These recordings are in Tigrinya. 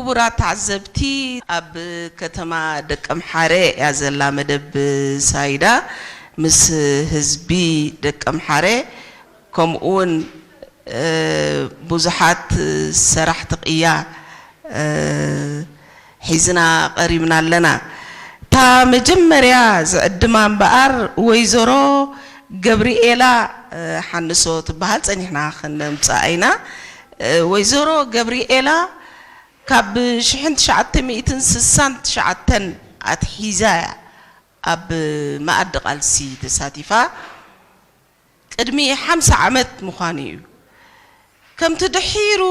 ክቡራት ተዓዘብቲ፣ ኣብ ከተማ ደቀምሓረ እያ ዘላ መደብ ሳይዳ፣ ምስ ህዝቢ ደቀምሓረ፣ ከምኡውን እ፣ ብዙሓት ሰራሕቲ ቅያ፣ እ፣ ሒዝና ቀሪብና ኣለና። እታ መጀመርያ ዝዕድማ እምበኣር ወይዘሮ ገብርኤላ፣ እ፣ ሓንሶ ትበሃል፣ ጸኒሕና ከነምጽኣ ኢና። እ፣ ወይዘሮ ገብርኤላ ካብ ሽሕን ትሽዓተ ሚእትን ስሳን ትሽዓተን ኣትሒዛ እያ ኣብ መኣዲ ቃልሲ ተሳቲፋ። ቅድሚ ሓምሳ ዓመት ምዃኑ እዩ። ከምቲ ድሒሩ፣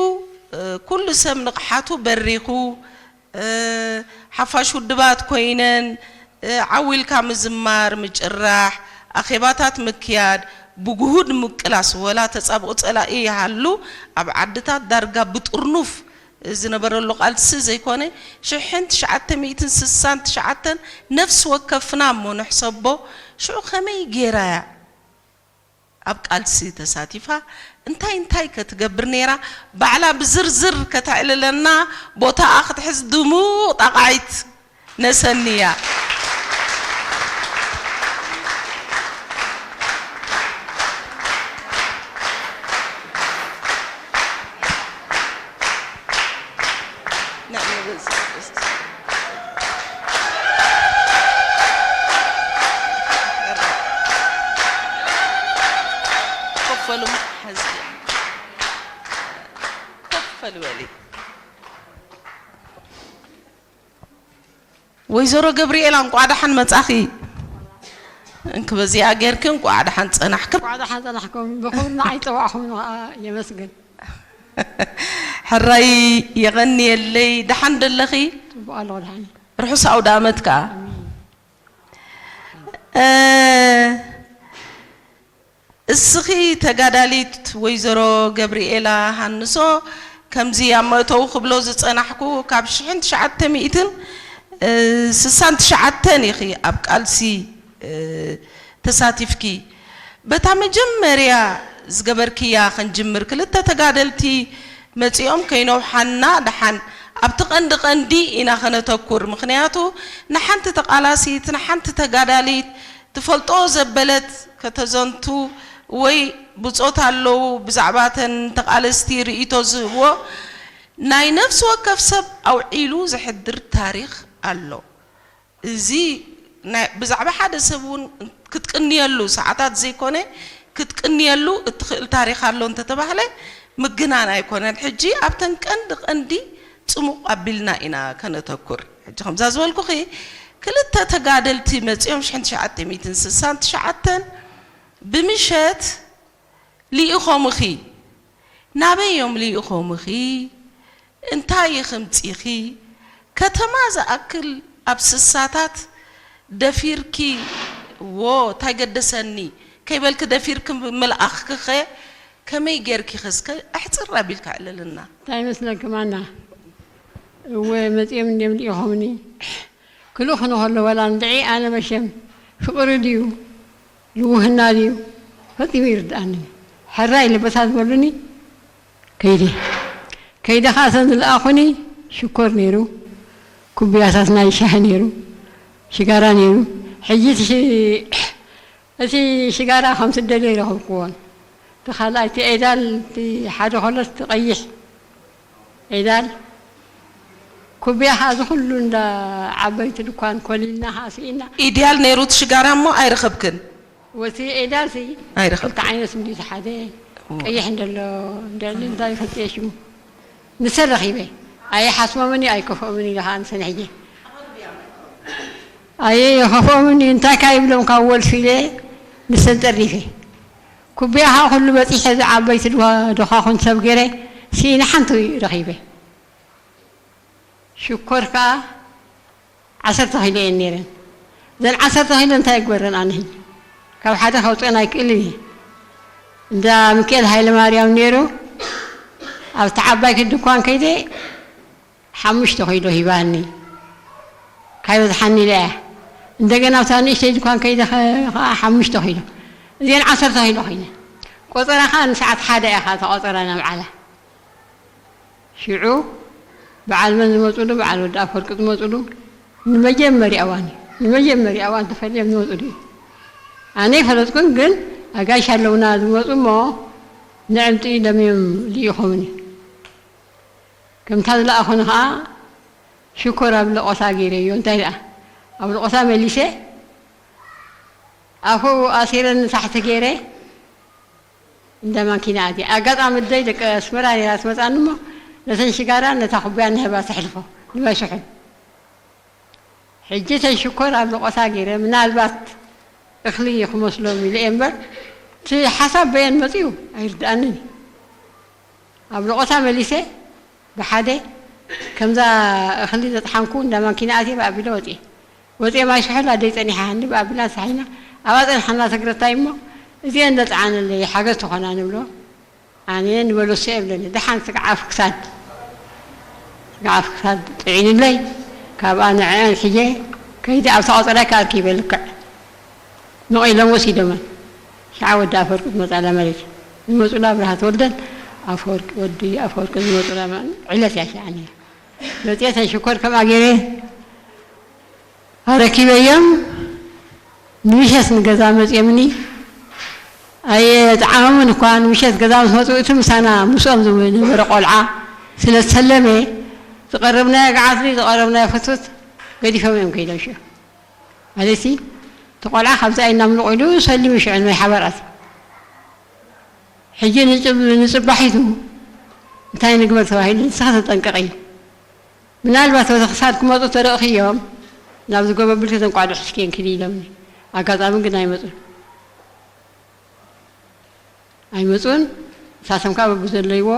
እ፣ ኩሉ ሰብ ንቕሓቱ በሪኹ፣ እ፣ ሓፋሽ ውድባት ኮይነን፣ እ፣ ዓው ኢልካ ምዝማር፣ ምጭራሕ፣ ኣኼባታት ምክያድ፣ ብግሁድ ምቅላስ፣ ወላ ተጻብኦ ጸላኢ ይሃሉ፣ ኣብ ዓድታት ዳርጋ ብጥርኑፍ ዝነበረሉ ቃልሲ ዘይኮነ፣ ሽሕን ትሽዓተ ሚእትን ስሳን ትሽዓተን ነፍሲ ወከፍና እሞ ንሕሰቦ፣ ሽዑ ከመይ ጌራ እያ ኣብ ቃልሲ ተሳቲፋ፣ እንታይ እንታይ ከ ትገብር ነይራ፣ ባዕላ ብዝርዝር ከተዕልለና፣ ቦታኣ ክትሕዝ ድሙቕ ጣቓዒት ነሰንያ። ንዕ ንብል እስኪ። ኮፍ በሉ፣ ሓዚ ኮፍ በሉ በሊ። ወይዘሮ ገብርኤላ፣ እንቋዕ ደሓን መጻኺ። እንክ በዚኣ ጌርኪ እንቋዕ ደሓን ጸናሕኪ። እንቋዕ ደሓን ጸናሕኩም። ብኹሉ ንዓይ ጸዋዕኹም ከዓ የመስግን። ሕራይ የቐንየለይ። ደሓን ደለኺ? ጽቡቕ ኣለኹ፣ ደሓን። ርሑስ ኣውደ ኣመት ከዓ። ኣሜን። እ፣ እስኺ ተጋዳሊት ወይዘሮ ገብርኤላ ሃንሶ፣ ከምዚ ኣብ መእተዊ ክብሎ ዝጸናሕኩ፣ ካብ ሽሕን ትሽዓተ ሚእትን ስሳን ትሽዓተን ኢኺ ኣብ ቃልሲ፣ እ፣ ተሳቲፍኪ። በታ መጀመርያ ዝገበርክያ ክንጅምር፣ ክልተ ተጋደልቲ መጺኦም ከይነውሓና፣ ደሓን ኣብቲ ቀንዲ ቀንዲ ኢና ከነተኩር። ምኽንያቱ፣ ንሓንቲ ተቓላሲት፣ ንሓንቲ ተጋዳሊት፣ ትፈልጦ ዘበለት ከተዘንቱ ወይ ብጾት ኣለዉ፣ ብዛዕባ እተን ተቓለስቲ ርእይቶ ዝህብዎ ናይ ነፍሲ ወከፍ ሰብ ኣውዒሉ ዘሕድር ታሪኽ ኣሎ። እዚ ናይ፣ ብዛዕባ ሓደ ሰብ እውን ክትቅንየሉ፣ ሰዓታት ዘይኮነ ክትቅንየሉ እትኽእል ታሪኽ ኣሎ እንተተባህለ ምግናን ኣይኮነን። ሕጂ ኣብተን ቀንዲ ቀንዲ ጽሙቕ ኣቢልና ኢና ከነተኩር። ሕጂ ከምዛ ዝበልኩኺ፣ ክልተ ተጋደልቲ መጺኦም ሽሕን ትሽዓተ ሚእትን ስሳን ትሽዓተን ብምሸት ልኢኾምኺ። ናበይ እዮም ልኢኾምኺ? እንታይ ኢኺ ምጺኺ? ከተማ ዝኣክል ኣብ ስሳታት ደፊርኪ፣ ዎ፣ እንታይ ገደሰኒ ከይበልኪ ደፊርኪ ምልኣኽኪኸ ከመይ ጌርኪ? ኸስከ ኣሕጽር ኣቢልካ ዕለልና። እንታይ ይመስለኪ ማና? እወ፣ መጺኦም እንድዮም ልኢኾምኒ። ክልኡኽ ንኸሎ ዋላ እንድዒ ኣነ መሸም ፍቕሪ ድዩ ልውህና ድዩ ፈጺሙ ይርድኣኒ። ሕራይ ልበሳ ዝበሉኒ ከይደ። ከይደ ኸዓ እተን ዝለኣኹኒ ሽኮር ነይሩ፣ ኩብያታት ናይ ሻሂ ነይሩ፣ ሽጋራ ነይሩ። ሕጂ እቲ ሽ-፣ እቲ ሽጋራ ከም ትደልዮ ይረኸብክዎን። እቲ ካልኣይ እቲ ኤዳል፣ እቲ ሓደ ከሎ እቲ ቀይሕ ኤዳል፣ ኩብያ ኸዓ እዚ ኩሉ እንዳ ዓበይቲ ድኳን ኮሊልና ኸዓ ስኢና። ኢድያል ነይሩ እቲ ሽጋራ እሞ ኣይረኸብክን? ወቲ ኤዳል ሲ ኣይረኸብክን። ክልተ ዓይነት እንድዩ፣ እቲ ሓደ እዎ። ቀይሕ እንደሎ፣ እንደሎ እንታይ ይፈልጥየ ሽሙ። ንሰ ረኺበ። ኣይሓስቦምን እዩ፣ ኣይከፍኦምን ኢለ ኸዓ ንሰን ሕጂ። ኣየ የኸፍኦምን እዩ፣ እንታይ ካይብሎም ካብ ወልፊ ኢለ ንሰን ጠሪፈ። ኩብያ ኸዓ ኩሉ በጺሐ፣ እዚ ዓበይቲ ድኳ-፣ ድኳኹን ሰብ ገይረ፣ ስኢነ ሓንቲ ረኺበ። ሽኮር ከኣ ዓሰርተ ኪሎ እየን ነይረን። እዘን ዓሰርተ ኪሎ እንታይ ይግበረን ኣነ ሕጂ? ካብ ሓደ ከውፅአን ኣይክእልን እየ። እንዳ ሚካኤል ሃይለማርያም ነይሩ፣ ኣብቲ ዓባይ ድኳን ከይደ ሓሙሽተ ኪሎ ሂባኒ። ካይበዝሓኒ ኢለ እያ። እንደገና ኣብታ ንእሽተይ ድኳን ከይደ ኸ-፣ ኸዓ ሓሙሽተ ኪሎ። እዚአን ዓሰርተ ኪሎ ኮይነ። ቆፀራ ኸዓ ንሰዓት ሓደ እያ ኸዓ እታ ቆፀራ ናብ ዓላ። ሽዑ በዓል መን ዝመፅሉ፣ በዓል ወዲ ኣፈወርቂ ዝመፅሉ ንመጀመርያ እዋን እዩ። ንመጀመርያ እዋን ተፈልዮም ዝመፅሉ እዩ። ኣነ ይፈለጥኩን፣ ግን ኣጋይሽ ኣለውና ዝመፁ እሞ ንዕምጢ ደምዮም ልኢኾምን እዩ። ከምታ ዝለኣኹኒ ኸዓ ሽኮር ኣብ ለቆታ ገይረዮ። እንታይ ደኣ ኣብ ለቆታ መሊሰ ኣፉ ኣሲረ ንታሕቲ ገይረ እንደ ማኪና ኣትየ። ኣጋጣሚ ኣደይ ደቂ ኣስመራ ነይራ ትመፅኣኒ እሞ ነተን ሽጋራን ነታ ኩባያን ንህባ ተሕልፎ ንማይ ስሑል። ሕጂ እተን ሽኮር ኣብ ለቆታ ገይረ ምናልባት እኽሊ ክመስሎም ኢለ እየ እምበር እቲ ሓሳብ በየን መፅዩ ኣይርድኣንን እዩ። ኣብ ለቆታ መሊሰ ብሓደ ከምዛ እኽሊ ዘጥሓንኩ እንዳ ማኪና ኣትየ ብኣቢለ ወፅየ። ወፅየ ማይ ስሑል ኣደይ ፀኒሓ እንዲ ብኣቢላንስ ሓይና ኣብኣ ፀንሓና ተግረታይ እሞ እዚአን ዘፅዓነለይ ሓገዝ ተኾና ንብሎ። ኣነ ንበለሶ የብለኒ ደሓን ስግዓፍ ክሳድ ስግዓፍ ክሳድ ጥዒንለይ። ካብኣ ንዕአን ሒጀ ከይደ ኣብታ ቆፀላይ ከኣርኪበ ልክዕ ንቐይሎም ወሲዶመን። ሸዓ ወዲ ኣፈወርቂ ዝመፃላ ማለት እዩ። ዝመፁላ ኣብርሃ ተወልደን ኣፈወርቂ ወዲ ኣፈወርቂ ዝመፁላ ዕለት እያ ሸዓ ነይራ። መፅኤ ተን ሽኮር ከምኣ ገይረ ኣረኪበዮም። ንምሸት ንገዛ መፅኦምኒ ኣየጥዓሞምን እኳ። ንምሸት ገዛ ምስ መፁ እቲ ምሳና ምስኦም ዝነበረ ቆልዓ ስለ ዝሰለመ ዝቐረብናዮ ገዓት ዝቐረብናዮ ፍትፍት ገዲፎም እዮም ከይዶም ሽዑ። ማለት እቲ ቆልዓ ካብዚ ኣይናምልቑ ኢሉ ሰሊሙ ሽዑ ንማይ ሓባር ኣትዩ። ሕጂ ንፅብ- ንፅባሒቱ እንታይ ንግበር ተባሂሉ ንስኻ ተጠንቀቒ። ምናልባት በቲ ክሳድ ክመፁ ተረእኽዮም ናብዚ ጎበ ብልኪ ዘንቋዶ ሕሽኪ እንኪዲ ኢሎምኒ። ኣጋጣሚ ግን ኣይመፁን። ኣይመፁን። ንሳቶም ከዓ በብዘለይዎ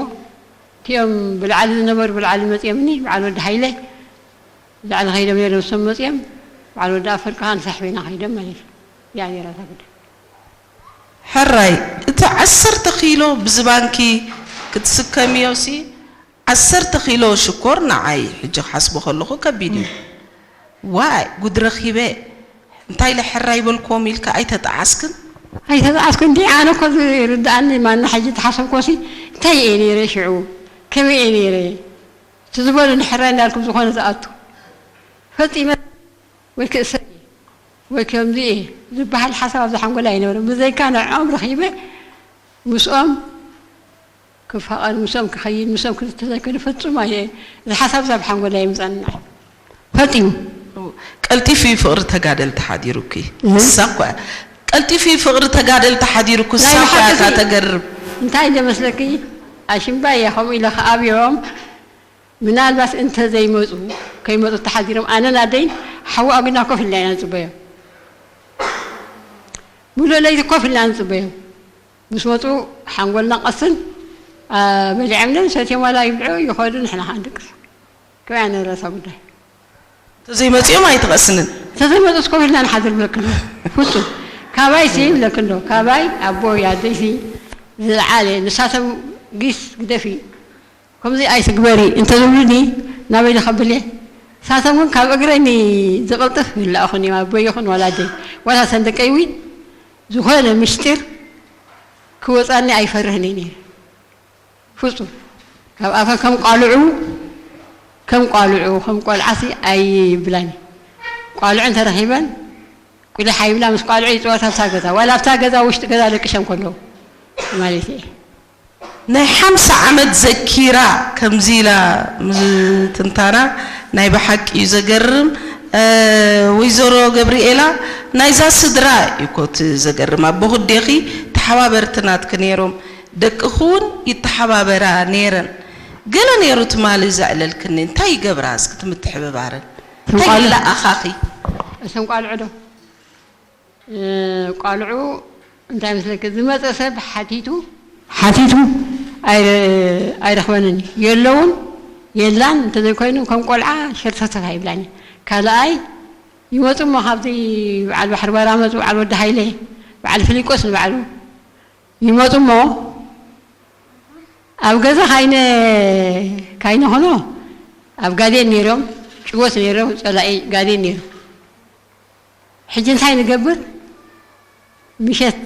እቲኦም ብላዕሊ ዝነበሩ ብላዕሊ መፅኦምኒ። በዓል ወዲ ሃይለ ብላዕሊ ከይዶም ነይሮም ንሶም መፅኦም። በዓል ወዲ ኣፈወርቂ ከዓ ንሳሕቤና ከይዶም ማለት እዩ። እዚኣ ነይራ እታ ጉዳይ። ሕራይ እቲ ዓሰርተ ኪሎ ብዚ ባንኪ ክትስከምዮ ሲ ዓሰርተ ኪሎ ሽኮር ንዓይ ሕጂ ክሓስቦ ከለኹ ከቢድ እዩ። ዋይ ጉድ ረኺበ። እንታይ ኢለ ሕራይ በልክዎም ኢልኪ ኣይተጠዓስክን? ኣይተጠዓስኩ እንዲ ኣነ እኮ ዝርድኣኒ ማና ሕጂ ተሓሰብኮሲ እንታይ እየ ነይረ ሽዑ ከመይ እየ ነይረ እቲ ዝበሉ ንሕራይ እንዳልኩም ዝኾነ ዝኣቱ ፈፂመ ወይ ክእሰር እየ ወይ ከምዚ እየ ዝበሃል ሓሳብ ኣብዚ ሓንጎል ኣይነበረን። ብዘይካ ንዕኦም ረኺበ ምስኦም ክፋቐር፣ ምስኦም ክኸይድ፣ ምስኦም ክዝተ ዘይኮነ ፍጹም ኣየ እዚ ሓሳብ እዚ ኣብ ሓንጎል ኣይምጻእንን ኣይ ፈጺሙ። ቀልጢፉ እዩ ፍቕሪ ተጋደልቲ ሓዲሩኪ። እህ። እሳ እኮ እያ። ቀልጢፉ እዩ ፍቕሪ ተጋደልቲ ሓዲሩኪ። እሳ ናይ እኮ እያ ብሓቂ እታ ሲ- ተገርም። እንታይ እንደ መስለኪ ኣሽምባ እየ ከምኡ ኢለ ክኣብዮም ምናልባት እንተ ዘይመፁ ከይመፁ ተሓዲሮም ኣነን ኣደይን ሓዊ ኣጉና ኮፍ ኢልና ኢና ንፅበዮም። ሙሉእ ለይቲ ኮፍ ኢልና ንፅበዮም። ምስ መፁ ሓንጎልና ቀስን በሊዖም ለን ሰትዮም ዋላ ይብልዑ ይኸዱ ንሕና ከዓ ንድቅስ። ከመይ ኣነ ርእሳ ጉዳይ። ተዘይመፂኦም ኣይትቐስንን። ተዘይመፁስ ኮፍ ኢልና ንሓድር ብለክን ዶ ፍፁም ካባይ ሲ ብለክን ዶ ካባይ ኣቦ ኣደይ ሲ ዝለዓለ ንሳቶም ጊስ ግደፊ ከምዚ ኣይትግበሪ እንተዝብሉኒ ናበይ ዶ ከብል እየ? ንሳቶም ግን ካብ እግረይ ዝቕልጥፍ ይላእኹኒ እዮም ኣቦይ ይኹን ዋላ ኣደይ ዋላ እተን ደቀይ እውን ዝኾነ ምሽጢር ክወፃኒ ኣይፈርህን እየ ነይረ ፍፁም ካብ ኣፈ ከም ቋልዑ ከም ቋልዑ ከም ቆልዓሲ ኣይብላን እዩ ቋልዑ እንተረኺበን ቁሊሕ ኣይብላ ምስ ቋልዑ ይፅወታ ኣብታ ገዛ ዋላ ኣብታ ገዛ ውሽጢ ገዛ ደቂሶም ከለዉ ማለት እየ ናይ ሓምሳ ዓመት ዘኪራ ከምዚ ኢላ ምትንታና ናይ ብሓቂ እዩ ዘገርም። ወይዘሮ ገብርኤላ ናይዛ ስድራ እዩ እኮ እቲ ዘገርም። ኣቦኺ ኣዴኺ ተሓባበርቲ ናትኪ ነይሮም፣ ደቅኺ እውን ይተሓባበራ ነይረን። ገለ ነይሩ ትማሊ ዘዕለልክኒ እንታይ ይገብራ እስኪ እቲ ምትሕብባረን እንታይ ይለኣኻኺ? እቶም ቋልዑ ዶ ቋልዑ እንታይ መስለኪ ዝመፀ ሰብ ሓቲቱ ሓቲቱ ኣይረኽበንን እዩ የለውን የላን እንተዘይኮይኑ ከም ቆልዓ ሸርተተት ኣይብላን እዩ ካልኣይ ይመፁ እሞ ካብዚ በዓል ባሕሪ ባራ መፁ በዓል ወዲ ሃይለ በዓል ፍሊቆስ ንባዕሉ ይመፁ እሞ ኣብ ገዛ ካይነ ካይነ ኾኖ ኣብ ጋዴን ነይሮም ጭወት ነይሮም ፀላኢ ጋዴን ነይሮም ሕጂ እንታይ ንገብር? ምሸት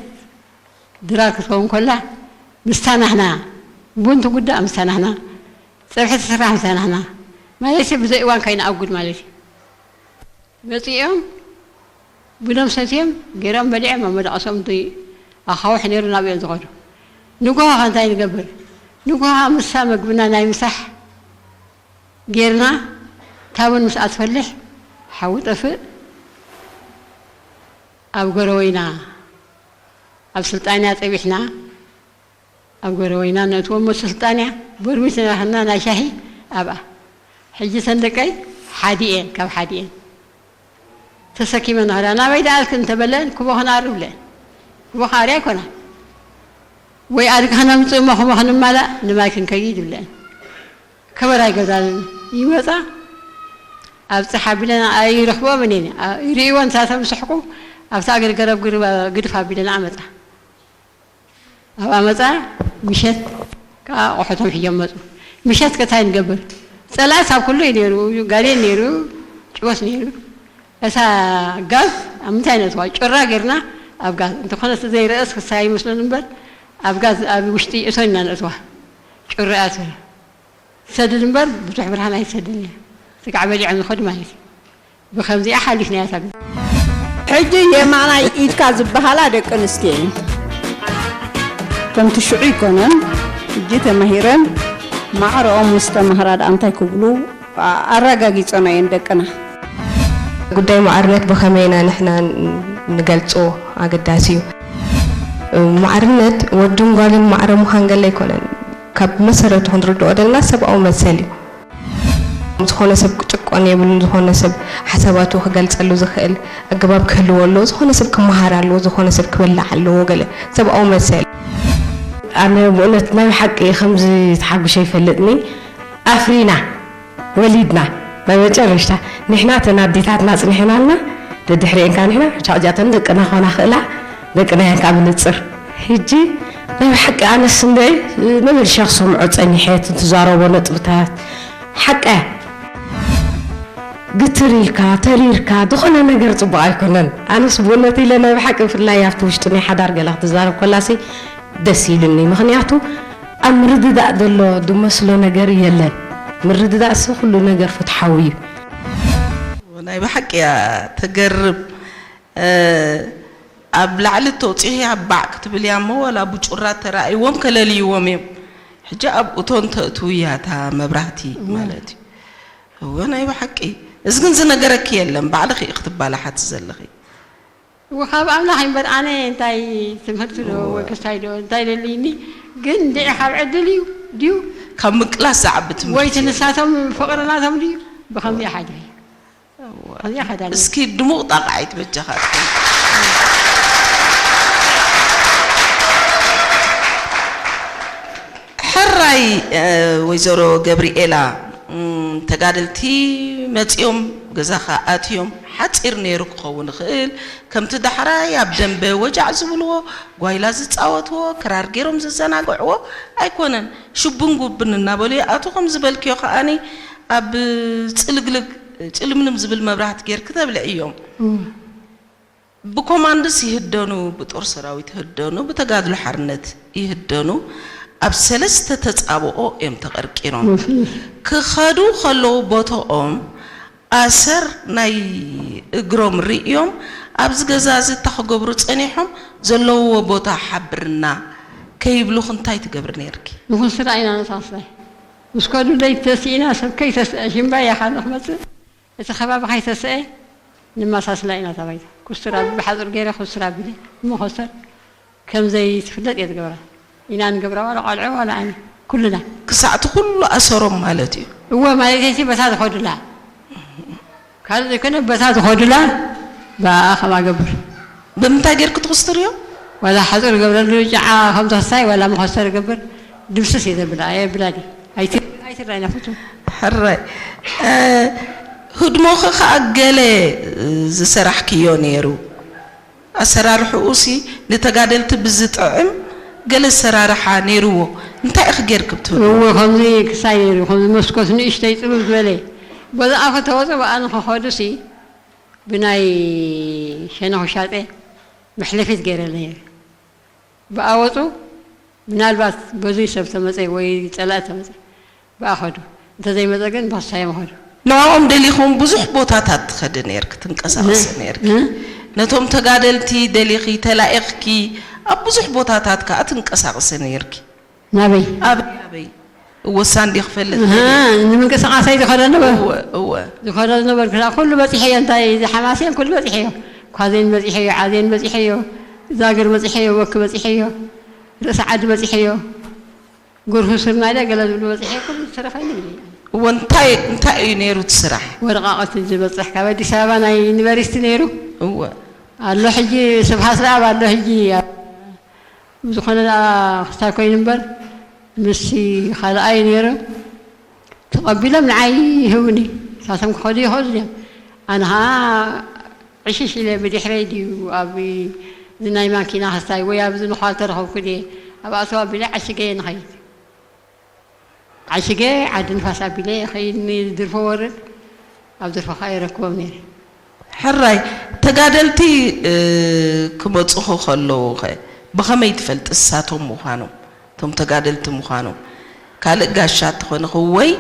ድራር ክትከውን ከላ ምስታ ናህና ቡን ትጉዳእ ምስታ ናህና፣ ፀብሒ ትስራሕ ምስታ ናህና፣ ማለት ብዘይ እዋን ካይንኣጉድ ማለት እዩ። መፂኦም ቡኖም ሰትዮም ገይሮም በሊዖም ኣብ መደቐሶም እቲ ኣኻውሕ ነይሩ ናብኦም ዝኸዱ። ንጎሆ ከ እንታይ ንገብር? ንጎሆ ምሳ መግብና ናይ ምሳሕ ጌርና፣ ታቦን ምስ ኣትፈልሕ ሓዊ ጠፍእ፣ ኣብ ጎረወይና ኣብ ስልጣንያ ፀቢሕና፣ ኣብ ጎረወይና ነእትዎም መሱ ስልጣንያ፣ በርሚስ ነራህና ናይ ሻሂ ኣብኣ። ሕጂ ሰንደቀይ ሓዲኤን ካብ ሓዲኤን ተሰኪመ ንኸዳ ናበይ ደኣልክ እንተበለን፣ ክቦ ክነኣሪ ብለን። ክቦ ክኣሪ ኣይኮና። ወይ ኣድግኻ ነምጽእ እሞ ክቦ ክንማላእ ንማይ ክንከይድ ብለን። ከበራ ኣይገዛልን። ይመጻ፣ ኣብጽሕ ኣቢለን ኣይረኽብኦምን እየን። ኣ-፣ ይርእይዎ ንሳቶም ይስሕቁ፣ ኣብቲ ኣገር ገረብ ግርባ-፣ ግድፍ ኣቢለን ኣመጻ። ኣብኣ መጻ፣ ምሸት ከኣ ኣቑሑቶም ሒዞም መጹ። ምሸት ከ እንታይ ንገብር? ጸላእስ ኣብ ኩሉ እዩ ነይሩ፣ ጋኔን ነይሩ፣ ጭወስ ነይሩ። እታ ጋዝ ኣብ ምንታይ ነእትዋ? ጩራ ጌርና ኣብ ጋዝ። እንተኾነ እቲ ዘይረአስ ክሳይ ይመስለን እምበር፣ ኣብ ጋዝ፣ ኣብ ውሽጢ እቶን ኢና ነእትዋ። ጩራ እያ ትብል። ትሰድድ እምበር ብዙሕ ብርሃን ኣይትሰድን እያ። ስጋዕ በሊዖም ዝኸዱ ማለት እዩ። ብኸምዚኣ ሓሊፍናያ እታ ግዜ። ሕጂ የማናይ ኢድካ ዝበሃላ ደቂ ኣንስትዮ እየን። ከምቲ ሽዑ ኣይኮነን፣ ሕጂ ተማሂረን ማዕረኦም ምስ ተማህራ ደኣ እንታይ ክብሉ ኣረጋጊጸና እየን ደቅና። ጉዳይ ማዕርነት ብኸመይ ኢና ንሕና ንገልጾ ኣገዳሲ እዩ። ማዕርነት ወድን ጓልን ማዕረ ምዃን ገለ ኣይኮነን። ካብ መሰረቱ ክንርድኦ ዘለና ሰብኣዊ መሰል እዩ። ዝኾነ ሰብ ክጭቆን የብሉን። ዝኾነ ሰብ ሓሳባቱ ክገልጸሉ ዝኽእል ኣገባብ ክህልዎ ኣለዎ። ዝኾነ ሰብ ክመሃር ኣለዎ። ዝኾነ ሰብ ክበልዕ ኣለዎ። ገለ ሰብኣዊ መሰል። ኣነ ብእውነት ናይ ብሓቂ ከምዚ ተሓጉሸ ይፈልጥኒ። ኣፍሪና ወሊድና ናይ መጨረሽታ ንሕና እተን ኣዴታትና ኣጽኒሕናልና፣ ደድሕሪኤን ከኣ ንሕና፣ ሕጂ ሕጂ እተን ደቅና ክኾና ክእላ፣ ደቅና እየን ከኣ ብንጽር። ሕጂ ናይ ብሓቂ ኣነስ እንደ መመልሻ ክሰምዖ ጸኒሐ፣ እቲ ትዛረቦ ነጥብታት ሓቂ እያ። ግትር ኢልካ፣ ተሪርካ፣ ዝኾነ ነገር ጽቡቕ ኣይኮነን። ኣነስ ብእውነት ኢለ ናይ ብሓቂ ብፍላይ ኣብቲ ውሽጢ ናይ ሓዳር ገለ ክትዛረብ ከላሲ ደስ ኢሉኒ። ምኽንያቱ ኣብ ምርድዳእ ዘሎ ዝመስሎ ነገር የለን። ምርድዳእሲ ኩሉ ነገር ፍትሓዊ እዩ። ናይ ብሓቂ እያ ተገርም። እ፣ ኣብ ላዕሊ ተውፂኺ ኣብ ባዕ ክትብል እያ እሞ ዋላ ብጩራ ተራእይዎም ከለልይዎም እዮም። ሕጂ ኣብ እቶን ተእትው እያ እታ መብራህቲ እወ። ማለት እዩ። እወ ናይ ብሓቂ። እዚ ግን ዝነገረኪ የለን፣ ባዕልኺ ኢኺ ክትባላሓቲ ዘለኺ። እወ፣ ካብ ኣምላኽ እምበር ኣነ እንታይ ትምህርቲ ዶ እወ። ወይ ክስታይ ዶ እንታይ ደልይኒ? ግን እንድዒ ካብ ዕድል እዩ ድዩ? ካብ ምቅላስ ዝዓቢ ትምህርቲ ወይ እቲ የለን። ንሳቶም ፍቕሪ ናቶም ድዩ? ብኸምዚኣ ሓዲረ። እወ። ከምዚኣ ሓዳኒ። እስኪ ድሙቕ ጣቕዓይት በጃኻትኩም። ሕራይ፣ እ፣ ወይዘሮ ገብርኤላ፣ እም፣ ተጋደልቲ መጺኦም ገዛኻ ኣትዮም፣ ሓጺር ነይሩ ክኸውን ይኽእል፣ ከምቲ ዳሕራይ ኣብ ደንበ ወጃዕ ዝብልዎ፣ ጓይላ ዝጻወትዎ፣ ክራር ገይሮም ዝዘናግዕዎ ኣይኮነን። ሽቡን ጉብን እናበሉ ይኣትዉ፣ ከም ዝበልክዮ ከኣኒ ኣብ ጽልግልግ፣ ጭልምልም ዝብል መብራህቲ ጌርኪ ተብልዕዮም። እም። ብኮማንድስ ይህደኑ፣ ብጦር ሰራዊት ይህደኑ፣ ብተጋድሎ ሓርነት ይህደኑ፣ ኣብ ሰለስተ ተጻብኦ እዮም ተቐርቂሮም። እሺ። ክኸዱ ከለዉ ቦትኦም ኣሰር ናይ እግሮም ርእዮም ኣብዚ ገዛ እዚ እንታይ ክገብሩ ጸኒሖም፣ ዘለውዎ ቦታ ሓብርና ከይብሉኺ እንታይ ትገብሪ ነይርኪ? ንኹስራ ኢና ነሳስላይ። ምስ ከዱ ለይቲ ተሲእና ሰብ ከይተስአ ሽምባይ እያ ካልእ ክመጽእ። እቲ ከባቢ ከይተስአ ንመሳስላ ኢና እታ ባይታ። ኩስትራ ብሓጹር ገይረ ኩስትራ ኣቢለ መኾሰር ከም ዘይትፍለጥ እየ ዝገብራ። ኢና ንገብራ ዋላ ቆልዑ ዋላ ኣነ ኩልና። ክሳዕ እቲ ኩሉ ኣሰሮም ማለት እዩ። እወ ማለተይሲ በታ ዝኸዱላ። ካልእ ዘይኮነ በታ ዝኸዱላ ብኣኣ ከምኣ ገብር። ብምንታይ ጌርኪ ትኹስትርዮ? ዋላ ሓጹር ገብረሉ ጨዓ ከም ተኽሳይ ዋላ መኾሰር ገብር ድምስስ እየ ዘብላ። ኣየ ብላዲ። ኣይት-፣ ኣይትራይና ፍቱ። ሕራይ። እ፣ ህድሞኺ ኸኣ ገለ ዝሰራሕክዮ ነይሩ። ኣሰራርሕኡሲ ንተጋደልቲ ብዝጥዕም ገለ ኣሰራርሓ ነይርዎ። እንታይ ኢኺ ጌርኪ ብትብልዎ? እወ፣ ከምዚ ክሳይ ነይሩ፣ ከምዚ መስኮት ንእሽተይ ጽብብ ዝበለ። በዚ ኣፉ ተወጽኡ ብኣ ንኸኸዱሲ ብናይ ሸነኹ ሻጤ መሕለፊት ገይረለ ነይረ። ብኣ ወጹ፣ ምናልባት በዙይ ሰብ ተመጸ ወይ ጸላኢ ተመጸ፣ ብኣ ኸዱ። እንተዘይመፀ ግን ባሳዮም ኸዱ። ንዕኦም ደሊኹም ብዙሕ ቦታታት ትኸዲ ነይርኪ፣ ትንቀሳቐሲ ነይርኪ። ነቶም ተጋደልቲ ደሊኺ ተላኢኽኪ ኣብ ብዙሕ ቦታታት ከኣ ትንቀሳቐሲ ነይርኪ። ናበይ? ኣበይ ኣበይ? እወሳ እንዲ ክፈልጥ እህ፣ ንምንቅስቃሰይ ዝኸደ ነበር እወ እወ ዝኸደ ነበር ክላ ኩሉ በፂሐዮ። እንታይ ዝሓማስየን ኩሉ በፂሐዮ። ኳዜን በፂሐዮ፣ ዓዜን በፂሐዮ፣ ዛግር በፂሐዮ፣ ወኪ በፂሐዮ፣ ርእሲ ዓዲ በፂሐዮ፣ ጉርሁ ስርናይ ገለ ዝብሉ በፂሐዮ። ኩሉ ዝተረፈኒ እዩ። እወ እንታይ እንታይ እዩ ነይሩ እቲ ስራሕ? ወረቃቀት ዝበፅሕ ካብ ኣዲስ ኣበባ ናይ ዩኒቨርሲቲ ነይሩ እወ ኣሎ። ሕጂ ስብሓት ረኣብ ኣሎ። ሕጂ ኣብ ዝኾነ ደኣ ክስታይ ኮይኑ እምበር ምስቲ ካልኣይ ነይሩ ተቐቢሎም ንዓይ ይህቡኒ። ንሳቶም ክኸዱ ይኽእሉ እዮም። ኣነ ኸዓ ዕሽሽ ኢለ ብድሕረይ ድዩ ኣብ እዚ ናይ ማኪና ክስታይ ወይ ኣብዚ ንዃል ተረኸብኩ ድየ ኣብ ኣተው ኣቢለ ዓሽገ እየ ንኸይድ። ዓሽገ ዓዲ ንፋስ ኣቢለ ይኸይድ ንድርፎ ወርድ ኣብ ድርፎ ከዓ ይረክቦም ነይረ። ሕራይ ተጋደልቲ ክመፁኹ ከለዉ ኸ ብኸመይ ትፈልጢ ንሳቶም ምዃኖም? እቶም ተጋደልቲ ምዃኖም ካልእ ጋሻ ተኾንኹ ወይ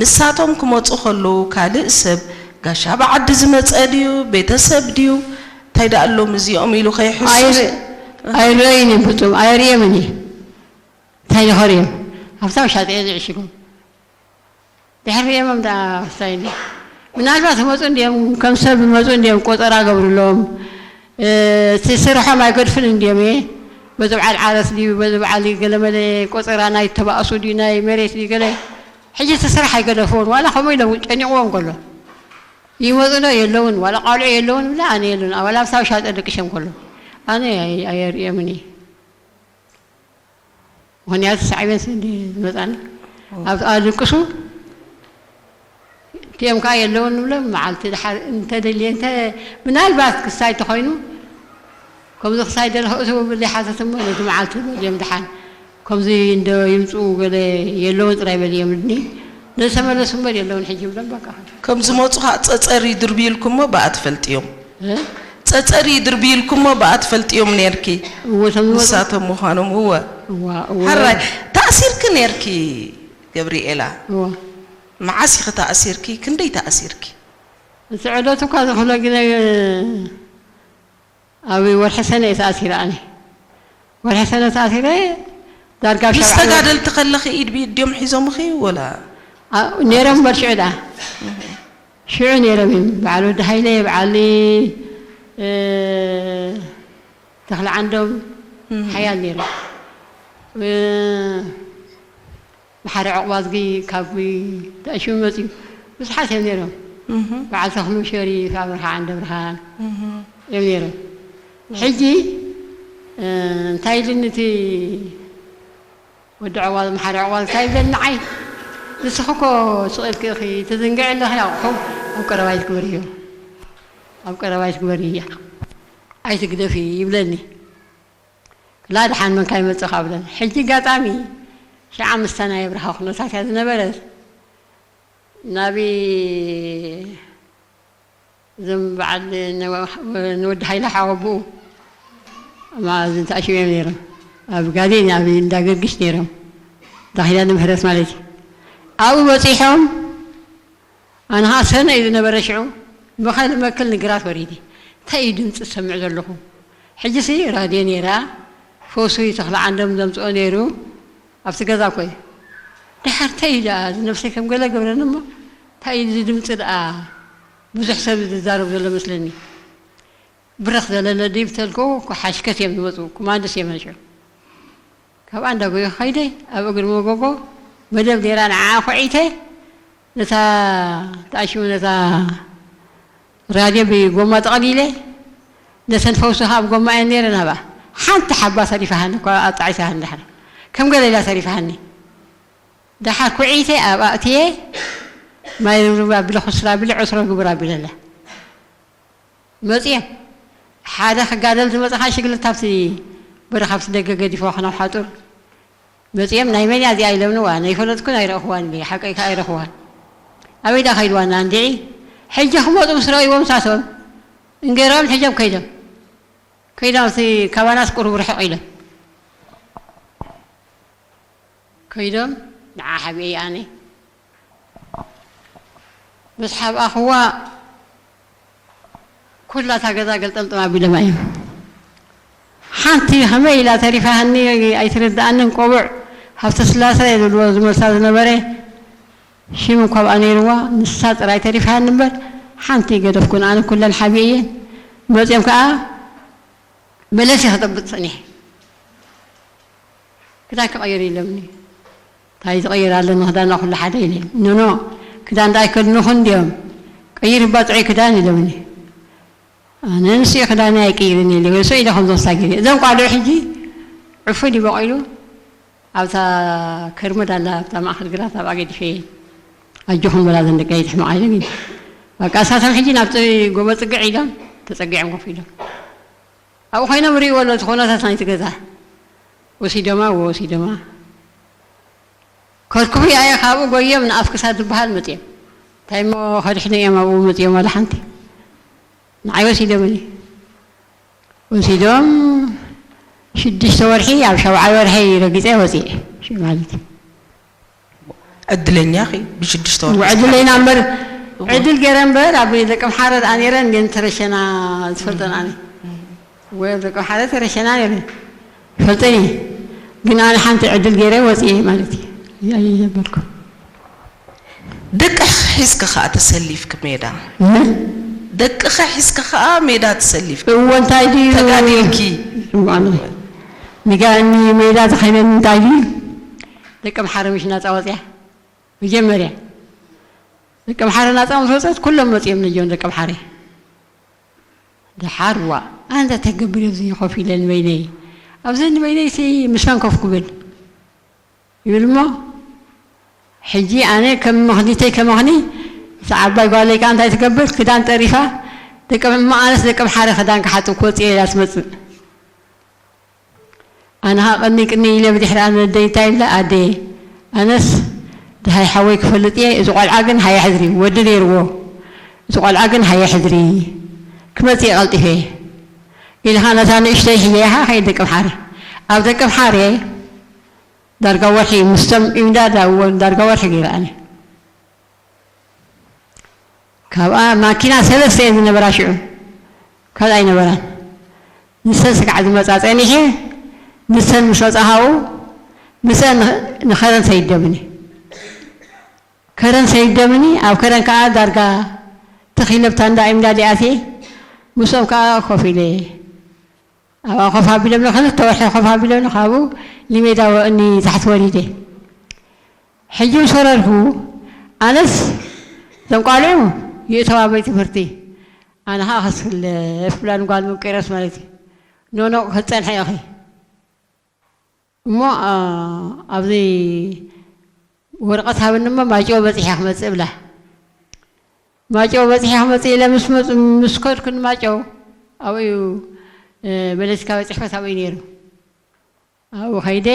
ንሳቶም ክመፁ ከለዉ ካልእ ሰብ ጋሻ ብዓዲ ዝመፀ ድዩ ቤተሰብ ድዩ እንታይ ደኣ ኣሎም እዚኦም ኢሉ ከይሕሱስ ኣይርአይን እዮም ፍፁም ኣይርእየምን እየ። እንታይ ይኸርእዮም ኣብታ ውሻጠ እየ ዝዕሽጎም። ድሕሪ ርእየሞም ደኣ ክስታይ ምናልባት ይመፁ እንዲዮም ከም ሰብ ይመፁ እንዲዮም ቆፀራ ገብርሎም። እቲ ስርሖም ኣይገድፍን እንዲዮም እየ በዚ በዓል ዓረስ ድዩ በዚ በዓል ገለመለ ቆፀራ ናይ ተባእሱ ድዩ ናይ መሬት ድዩ ገለ። ሕጂ እቲ ስራሕ ኣይገደፍዎን ዋላ ከምኡ ኢሎም ጨኒቕዎም ከሎ ይመፁ ዶ የለውን ዋላ ቃልዑ የለውን ብላ ኣነ የለውን ኣባላ ኣብታ ውሻጠ ደቂሾም ከሎ ኣነ ኣየርእየምን እየ። ምኽንያቱ ሳዕቤን ስለ ዝመፃና ኣብ ኣልቅሱ እቲኦም ከዓ የለውን ንብሎም መዓልቲ ድሓር እንተደልየ እንተ ምናልባት ክሳይ ተኾይኑ ከምዚ ክሳይ ደለኹ እትው ብል ይሓተት እሞ ነቲ መዓልቲ በልዮም ድሓን ከምዚ እንዶ ይምፅኡ ገለ የለውን ጥራይ በልዮም እድኒ ነዝተመለሱ እምበር የለውን ሕጂ ይብሎም በቃ ከም ዝመፁ ከዓ ፀፀር ይድርብዩልኩሞ ብኣ ትፈልጥዮም እ? ፀፀር ይድርብዩልኩሞ ብኣ ትፈልጥዮም ነርኪ እወ እቶም ዝመፁ ንሳቶም ምዃኖም እወ እዋ እወ ሕራይ ተኣሲርኪ ነርኪ ገብርኤላ እዋ መዓስ ኢኺ ተኣሲርኪ ክንደይ ተኣሲርኪ እቲ ዕለት እኳ ዝኽሎ ግዜ ኣብ ወርሒ ሰነ እየ ተኣሲረ ኣነ ወርሒ ሰነ ተኣሲረ ዳርጋ ኣብ ምስ ሸብዓ ወርሒ ተጋደልቲ ከለኺ ኢድ ብኢድ ድዮም ሒዞምኺ ወላ ኣ- ነይሮም እምበር ሽዑ ደኣ ሽዑ ነይሮም እዮም በዓል ወዲ ሃይለ በዓል እ፣ ተኽለ ዓንዶም ሓያል ነይሮም እ፣ መሓሪ ዕቑባዝጊ ካብ ተኣሽሙ መፅዩ ብዙሓት እዮም ነይሮም በዓል ተኽሉ ሸሪፍ ኣብርሃ ዓንደ ብርሃን እዮም ነይሮም ሕጂ እ፣ እንታይ ኢሉኒ እቲ ወዲ ዕዋል መሓሪ ዕዋል እንታይ ይብለኒ ንዓይ ንስኺ እኮ ስቕ ኢልኪ ኢኺ ትዝንግዒ ኣለኺ ኣቑሑ ኣብ ቀረባይ ትግበርዮ ኣብ ቀረባይ ትግበርያ ኣይትግደፊ ይብለኒ ክላ ድሓን መንካ ይመፅኻ ብለኒ ሕጂ ኣጋጣሚ ሽዓ ምስታ ናይ ኣብርሃ ኩነታት እያ ዝነበረት ናበይ እዞም በዓል ንወዲ ሃይለ ሓወብኡ ማእዝን ተኣሽዮም ነይሮም ኣብ ጋዜን ኣብ እንዳገርግሽ ነይሮም ዳኺዳ ንምህረት ማለት እዩ ኣብኡ በፂሖም ኣነ ከዓ ሰነ እዩ ዝነበረ ሽዑ መኸል መክል ንግራት ወሪዲ እንታይ እዩ ድምፂ ዝሰምዕ ዘለኹ ሕጂሲ ራድዮ ነይራ ፈውሱ ተኽለ ዓንዶም ዘምፅኦ ነይሩ ኣብቲ ገዛ ኮይ ድሓር እንታይ እዩ ደኣ እዚ ነብሰይ ከም ገለ ገብረኒ እሞ እንታይ እዩ እዚ ድምፂ ደኣ ብዙሕ ሰብ ዝዛረብ ዘሎ መስለኒ ብረኽ ዘለለ ድዩ ብተልኮ ሓሽከት እዮም ዝመፁ ኮማንዶስ እዮም መፅኡ ካብኣ እንዳጎየ ከይደ ኣብ እግሪ መጎጎ መደብ ነይራ ንዓ ኮዒተ ነታ ተኣሽሙ ነታ ራድዮ ብጎማ ጠቕሊለ ነተን ፈውሲ ካብ ጎማ እየን ነይረን ኣብኣ ሓንቲ ሓባ ተሪፋሃኒ እኳ ኣጣዒሳሃኒ ዳሕራ ከም ገለ ኢላ ተሪፋሃኒ ዳሓር ኩዒተ ኣብኣ እትየ ማይ ርብርብ ኣቢለ ኩስራ ኣቢለ ዕትሮ ግብር ኣቢለላ መፅየ ሓደ ክጋደል ዝመፅኻ ሽግልት ኣብቲ በረኻ ኣብቲ ደገ ገዲፎ ክነብ ሓጡር መፅዮም ናይ መን እያ እዚኣ ኢሎምንዋ ነይፈለጥኩን ኣይረእኽዋን ኢለ ሓቀይ ከዓ ኣይረኽዋን ኣበይ ዳ ከይድዋና እንድዒ ሕጂ ክመፁ ምስ ረእይዎም ሳቶም እንገይሮም ሕጆም ከይዶም ከይዶም ኣብቲ ካባናስ ቁሩብ ርሕቕ ኢሎም ከይዶም ንዓ ሓቢኤ ኣነ ምስ ሓብኣኽዋ ኩላ እታ ገዛ ገልጠምጠም ኣቢሎማ እዮም። ሓንቲ ከመይ ኢላ ተሪፋ ሃኒ ኣይትርድኣንን። ቆቡዕ ሃብተስላሰ እየ ዝብልዎ ዝመልሳ ዝነበረ። ሽም እኳ ኣብኣ ነይርዋ፣ ንሳ ጥራይ ተሪፋ ሃኒ እምበር ሓንቲ ገደፍኩን። ኣነ ኩለን ሓብየ እየን። መፅኦም ከዓ በለስ እየ ክጠብጥ ፀኒሐ። ክዳን ክቐይር ኢሎምኒ። እንታይ ዝቐይር ኣለኒ ክዳን ኩሉ ሓደ ኢለ። ኖኖ፣ ክዳን ደኣ ኣይከድንኹን ድዮም? ቀይር እባ ጥዑይ ክዳን ኢሎምኒ። ኣነ ንስኡ ክዳን ኣይቅይርን ኢለ። ንሱ ኢለ ከም ዘምሳ ገይረ። እዞም ቋልዑ ሕጂ ዕፉን ይበቑሉ። ኣብታ ከርመድ ኣላ፣ ኣብታ ማእከል ግራት ኣብኣ ገዲፈ። ኣጆኹም በላ ዘን ደቂ ኣይትሕመቕ ኢለ ግን። በቃ እሳቶም ሕጂ ናብቲ ጎቦ ጽግዕ ኢሎም ተጸጊዖም ኮፍ ኢሎም። ኣብኡ ኮይኖም ርእይዎ ኣሎ እቲ ኩነታት ናይቲ ገዛ። ወሲዶማ፣ ወሲዶማ። ከርኩፍ ያየ ካብኡ ጎዮም ንኣፍ ክሳድ ዝበሃል መጽዮም። እንታይ እሞ ከድሕኑ እዮም ኣብኡ መጽዮም ዋላ ሓንቲ። ንዓይ ወሲዶምኒ። ወሲዶም ሽዱሽተ ወርሒ ኣብ ሸውዓይ ወርሒ ረጊጸ ወጽኤ። ሽዑ ማለት እዩ። ዕድለኛ ኢኺ፣ ብሽዱሽተ ወርሒ ዕድለይና እምበር፣ እዎ። ዕድል ገይረ እምበር፣ ኣብ ደቂ ኣምሓረ ደኣ ነይረ፣ እንዴ ተረሸና ዝፈልጠን ኣነ። ወይ ኣብ ደቂ ኣምሓረ ተረሸና ነይረ። ይፈልጠን እየ። ግን ኣነ ሓንቲ ዕድል ገይረ ወጽኤ ማለት እዩ። እያ እየ ዘበልኩ። ደቅኺ ሒዝኪ ኸኣ ተሰሊፍኪ ሜዳ። እ? ደቅኺ ሒዝኪ ኸኣ ሜዳ ተሰሊፍኪ። እዎ፣ እንታይ ድዩ? ተጋዲልኪ። ስምዓኒ። ንጋ-፣ ንሜዳ ዝኸይደኒ እንታይ ድዩ? ደቂ ኣምሓረ ምሽ ናጻ ወጽያ። መጀመርያ። ደቂ ኣምሓረ ናጻ ምስ ወጸት፣ ኩሎም መጺኦም ነጆን ደቂ ኣምሓረ። ደሓር፣ ዋ፣ ኣንታ ተገብር ኣብዚ ኮፍ ኢለ ንበይነይ። ኣብዚ ንበይነይ ሲ ምስ መን ኮፍ ክብል? ይብል እሞ፣ ሕጂ ኣነ ከም መኽኒተይ ከመኽኒ፣ እዛ ዓባይ ጓለይ ከኣ እንታይ ትገብር? ክዳን ጠሪፋ፣ ደቂ፣ እሞ ኣነስ ደቂ ኣምሓረ ክዳን ክሓጽብ ክወጽእ እየ ኢላ ትመጽእ። ኣነ ኸኣ ቅኒ ቅኒ ኢለ ብድሕሪኣ ነደይ እንታይ ይብላ? ኣደየ፣ ኣነስ ደሃይ ሓወይ ክፈልጥ እየ፣ እዚ ቆልዓ ግን ሃየ ሕድሪ፣ ወዲ ነይርዎ፣ እዚ ቆልዓ ግን ሃየ ሕድሪ፣ ክመጽእ እየ ቀልጢፈ ኢልኻ ነታ ንእሽተይ ሒዘያ ኸይድ ደቂ ኣምሓረ። ኣብ ደቂ ኣምሓረ ዳርጋ ወርሒ ምስቶም ኢምዳዳ እወን ዳርጋ ወርሒ ገይረ ኣነ። ካብኣ ማኪና ሰለስተ እየን ዝነበራ ሽዑ። ካልእ ኣይነበራን። ንሰን ስጋዕ ዝመጻ ጸኒሐ፣ ንሰን ምስ መጻ ካብኡ፣ ንሰን ንኸረን ሰይደምኒ። ከረን ሰይደምኒ፣ ኣብ ከረን ከኣ ዳርጋ ተኺለ ብታንዳ ኢምዳዲ ኣትየ፣ ምስኦም ከኣ ኮፍ ኢለ። ኣብኣ ኮፍ ኣቢሎምኒ፣ ክልተ ወርሒ ኮፍ ኣቢሎምኒ፣ ካብኡ ንሜዳ ወ-፣ ንታሕቲ ወሪደ። ሕጂ ምስ ወረድኩ፣ ኣነስ እዞም ቋልዑ ይእተው ኣበይ ትምህርቲ፣ ኣነ ኸዓ ክስለፍ ብላኒ ጓል ምቂረስ ማለት እዩ። ኖኖ፣ ክትጸንሒ ኢኺ። እሞ፣ ኣ፣ ኣብዚ ወረቐት ሃብኒ እሞ ማይጨው በጺሐ ክመጽእ እብላ። ማይጨው በጺሐ ክመጽእ ኢለ ምስ መጽ-፣ ምስ ከድኩ ንማይጨው፣ ኣብኡ እዩ፣ እ፣ በለሲካዊ ጽሕፈት ኣብኡ እዩ ነይሩ። ኣብኡ ከይደ፣